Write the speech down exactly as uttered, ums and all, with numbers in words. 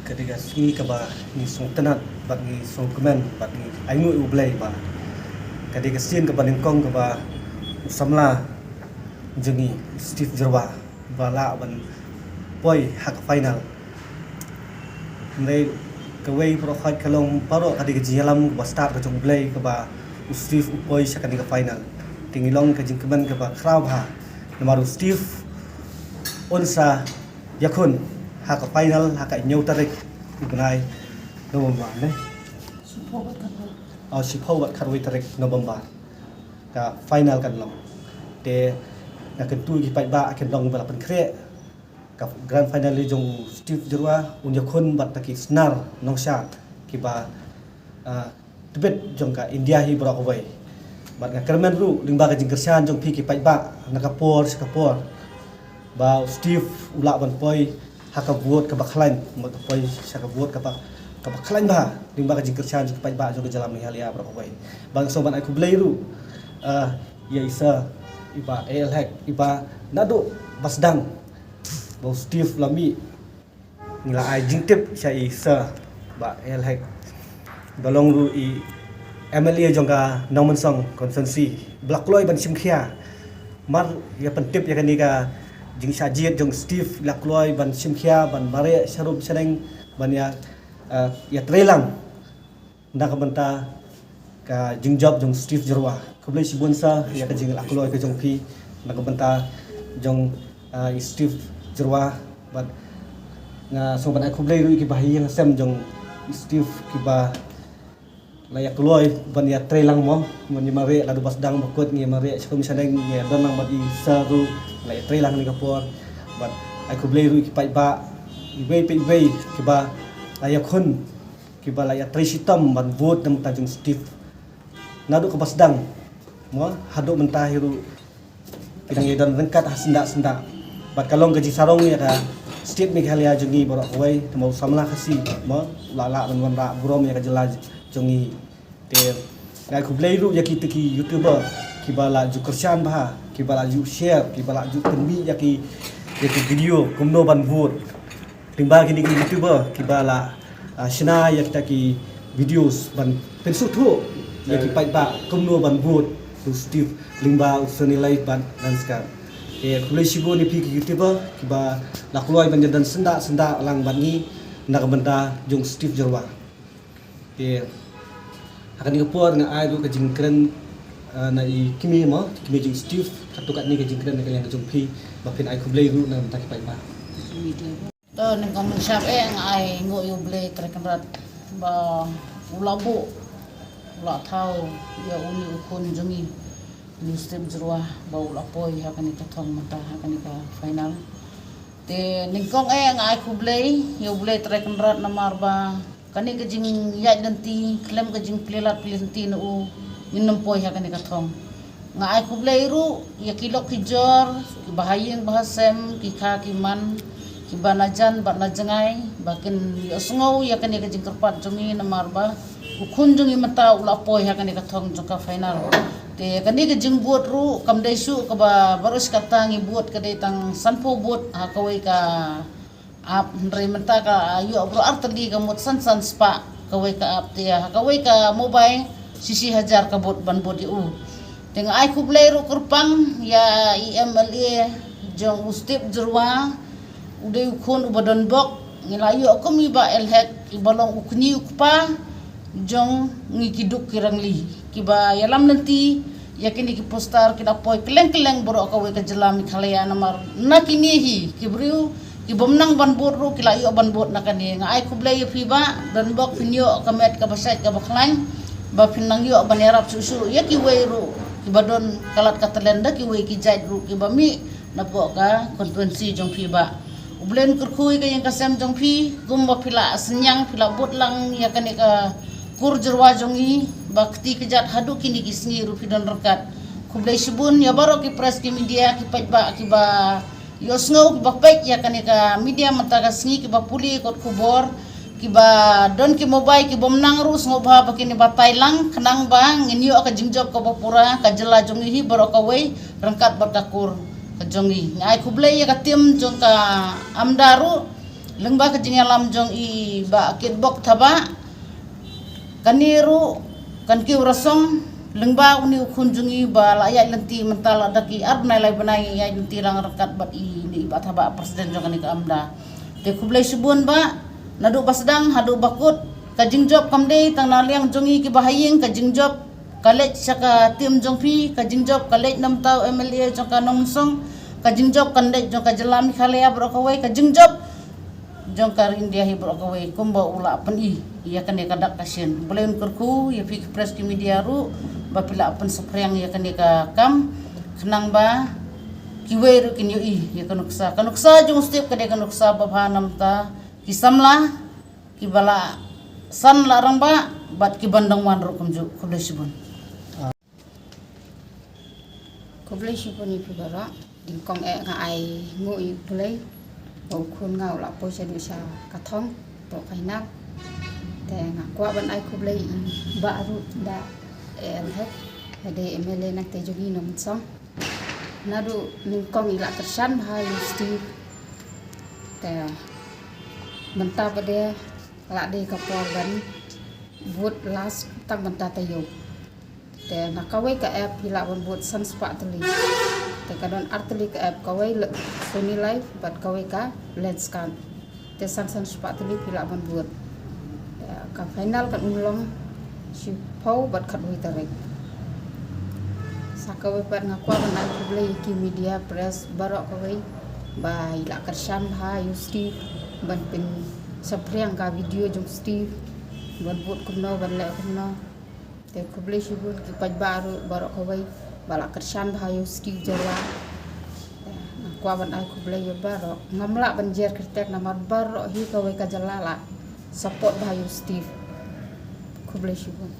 Ka dei ka sngi kaba ngi sngewtynnat bad ngi sngewkmen bad ngi ainguh ïa U Blei ba ka dei ka sien kaba nyngkong kaba u samla jong ngi Steve Jyrwa ba lah ban poi ha ka final. Hynrei kawei baroh khoit ka long baroh ka dei ka jingïalam kaba stad ka jong U Blei kaba u Steve u poi sha kane ka final. Te ngi long ka jingkmen kaba khraw bha namar u Steve un sa ïakhun ha ka final ha ka hynñiew tarik u bnai November ne. Oh, shiphew bad khatwei tarik November ka final kan long. Te nga kyntu ki paidbah kin long ba la pynkhreh ka grand final jong u Steve Jyrwa un ïakhun bad ki snar nongshad kiba ah, tbit jong ka India hi baroh kawei. Bad nga kyrmen ruh lyngba ka jingkyrshan jong phi ki paidbah na ka por sha ka por ba u Steve u lah ban poi ha ka vote kaba khlaiñ, ban poi sha ka vote kaba kaba khlaiñ bha lyngba ka jingkyrshan jong ki paidbah jong ka jylla Meghalaya baroh kawei. Bad nga sngewbha ban ai khublei ruh ah, ïa i sir i Bah A L Hek iba naduh ba sdang ba u Steve la mih. Ngi la ai jingtip sha i sir Bah A L Hek ba long ruh i M L A jong ka Nongmynsong constituency ba la kloi ban shim khia. Mar ïa pyntip ïa kane ka jingshah jied jong Steve, la kloi ban shim khia ban mareh sharum shaneng ban ïa, eh, ïatreilang na ka bynta ka jingjop jong Steve Jyrwa. Khublei shibun sir ïa ka jingïaid kloi ka jong phi na ka bynta jong, ah, i Steve Jyrwa. Bad nga sngewbha ban ai khublei ruh ïa ki bahaïing hasem jong i Steve kiba la ïaid kloi ban ïatreilang mo, ban ïa mareh, la dei ba sdang ba kut ngi mareh sharum shaneng, ngi don lang bad i sir ruh la ïatreilang ha kane ka por. Bad ai khublei ruh ïa ki paidbah iwei pa iwei kiba la ïakhun, kiba la ïatrei shitom ban vote na ka bynta jong Steve. Naduh kaba sdang mo haduh mynta hi ruh ki dang ïadon ryngkat ha syndah syndah. Bad ka long ka jingsarong ïa ka state Meghalaya jong ngi baroh kawei, te mo u samla Khasi mo u la lah ban wanrah burom ïa ka jylla jong ngi. Te nga ai khublei ruh ïa kita ki YouTuber kiba la ju kyrshan bha, kiba la ju share, kiba la ju pynmih ïa ki, ïa ki video kumno ban vote. Lyngba kine ki YouTuber kiba la, ah, shna ïa kita ki videos ban pynsngewthuh ïa ki paidbah kumno ban vote u Steve lyngba u Sunny Live bad Danskar. Te khublei shibun ïa phi ki YouTuber kiba la kloi ban ïadon syndah syndah lang bad ngi na ka bynta jong Steve Jyrwa. Te ha kane ka por nga ai ruh ka jingkren, ah, na i kmie mo, kmie jong Steve, katto katne ka jingkren na ka liang ka jong phi ba phin ai khublei ruh na ka bynta ki paidbah. To nyngkong nyngshap eh nga ai nguh ïa U Blei Trai Kynrad ba u la buh, u la thaw ïa une u khun jong ngi u Steve Jyrwa ba u la poi ha kane ka thong mynta ha kane ka final. Te nyngkong eh nga ai khublei ïa U Blei Trai Kynrad namar ba kane ka jingïaid lynti khlem ka jingplie lad plie lynti na u ngin nym poi ha kane ka thong. Nga ai khublei ruh ïa ki lok ki jor, ki bahaïing bahasem, ki kha ki man, kiba na jan bad na jngai ba kin ïohsngew ïa kane ka jingkyrpad jong ngi namar ba u khun jong ngi mynta u la poi ha kane ka thong jong ka final. Te kane ka jingvote ruh kam dei shuh kaba baroh shi katta ngi vote ka dei tang sanphew vote ha kawei ka app, hynrei mynta ka ïoh baroh artylli ka mut san san spah kawei ka app, te ha kawei ka mobile shi shi hajar ka vote ban vote ïa u. Te nga ai khublei ruh kyrpang ïa i M L A jong u Steve Jyrwa, u dei u khun uba don bok, ngi la ïoh kum i Bah A L Hek iba long u kñi u kpa jong ngi ki duk ki rangli kiba ïalam lynti ïa kine ki poster ki da poi kylleng kylleng baroh kawei ka jylla Meghalaya namar na kine hi ki briew ki bym nang ban vote ruh ki la ïoh ban vote na kane. Nga ai khublei ïa phi Bah, don bok phin ïoh ka met kaba shait kaba khlaiñ ba phin nang ïoh ban ïarap shuh shuh ïa kiwei ruh kiba don ka lad ka talent da kiwei ki jait ruh kiba mih napoh ka constituency jong phi Bah. U Blei un kyrkhu ïa ka ïing ka sem jong phi kumba phi la synñiang phi la bud lang ïa kane ka kur Jyrwa jong ngi ba kti kjat haduh kine ki sngi ruh phi don ryngkat. Khublei shibun ïa baroh ki press ki media ki paidbah kiba ïohsngew kiba peit ïa kane ka media mynta ka sngi kiba pule kot khubor. Kiba don ki mobile ki bym nang ruh sngewbha ba kin ïa batai lang khnang ba ngin ïoh ka jingjop kaba pura ka jylla jong ngi hi baroh kawei ryngkat bad ka kur ka jong ngi. Nga ai khublei ïa ka team jong ka AMDA ruh Lyngba ka jingïalam jong i Bah Kitbok Thabah, kane ruh kan kiew rasong lyngba une u khun jong i ba la ïaid lynti mynta la da ki ar bnai lai bnai ïaid lynti rang ryngkat bad ine i Bah Thabah, president jong kane ka AMDA. Te khublei shibun Bah, naduh ba sdang haduh ba kut, ka jingjop kam dei tang na liang jong i ki bahaïing, ka jingjop ka leit sha ka tim jong phi, ka jingjop ka leit na bynta u MLA jong ka Nongmynsong, ka jingjop ka leit jong ka jylla Meghalaya baroh kawei, ka jingjop jong ka India hi baroh kawei, kumba u la pyni ïa kane ka dak ka shin. U Blei un kyrkhu ïa phi ki press ki media ruh ba phi la pynsaphriang ïa kane ka kam, khnang ba kiwei ruh kin ïohi ïa ka nuksa. Ka nuksa jong u Steve ka dei ka nuksa babha na bynta ki samla kiba la san la rangbah bad ki ban dang wan ruh kumjuh. Khublei shibun. Khublei shibun ïa phi baroh. Nyngkong eh nga ai nguh ïa U Blei ba u khun nga u la poi shaduh sha ka thong, to final. Te nga kwah ban ai khublei ïa i Bah ruh, Bah A L Hek, lada dei MLA nangta jong ngi Nongmynsong. Naduh nyngkong i la kyrshan bha ïa u Steve. Te mynta pat de la dei ka por ban vote last tang mynta taïew. Te na kawei ka app phi lah ban vote san spah tylli. Te ka don ar tylli ka app, kawei la Sony Live bad kawei ka Lenskart. Te san san spah tylli phi lah ban vote. Te ka final kan ym long shiphew bad khatwei tarik. Sa kawei pat nga kwah ban ai khublei ïa ki media press baroh kawei ba i la kyrshan bha ïa u Steve ban pynsaphriang ka video jong u Steve, ban vote kumno ban leh kumno. Te khublei shibun ki paidbah ruh baroh kawei ba la kyrshan bha ïa u Steve Jyrwa. Te nga kwah ban ai khublei ïa baroh. Ngam lah ban jer kyrteng namar baroh hi kawei ka jylla la support bha ïa u Steve. Khublei shibun.